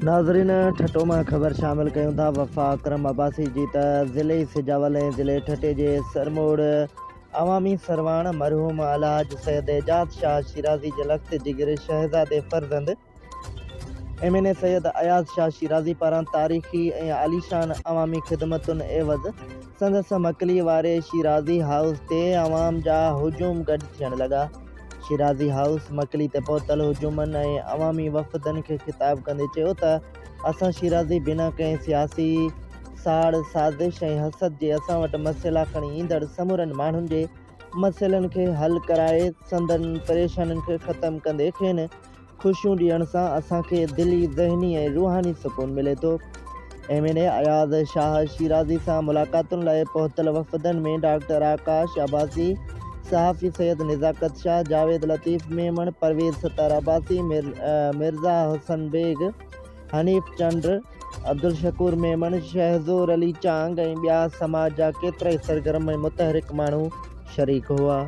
ناظرين ٺٽو مان خبر شامل ڪيون ٿا وفا اڪرم عباسي جي ته ضلعي سجاول ۽ ضلعي ٺٽي جي سرموڙ عوامي سرواڻ مرحوم الحاج سيد اعجاز شاهه شيرازي جي لخت جگر شهزادي فرزند M N A Syed Ayaz Shah Shirazi پاران تاريخي ۽ عاليشان عوامي خدمتن عيوض سندس مڪلي واري شيرازي هائوس تي عوام جا هجوم گڏ ٿيڻ لڳا. شيرازي هائوس مڪلي تي پهتل هجومن ۽ عوامي وفدن کي خطاب ڪندي چيو ته اسان شيرازي بنا ڪنهن سياسي ساڙ، سازش ۽ حسد جي اسان وٽ مسئلا کڻي ايندڙ سمورن ماڻهن جي مسئلن کي حل ڪرائي سندن پريشانين کي ختم ڪندي کين خوشيون ڏيڻ سان اسان کي دلي، ذهني ۽ روحاني سڪون ملي ٿو. M N A Ayaz Shah Shirazi سان ملاقاتن لاء پهتل وفدن ۾ ڊاڪٽر آڪاش عباسي، صحافي سيد نزاڪت شاهه، جاويد لطيف ميمڻ، پرويز ستار عباسي، مرزا حسن بيگ، حنيف چنڊ، عبدالشڪور ميمڻ، شهزور علي چانگ ۽ ٻيا سماج جا ڪيترائي سرگرم ۽ متحرڪ ماڻهو شريڪ هئا.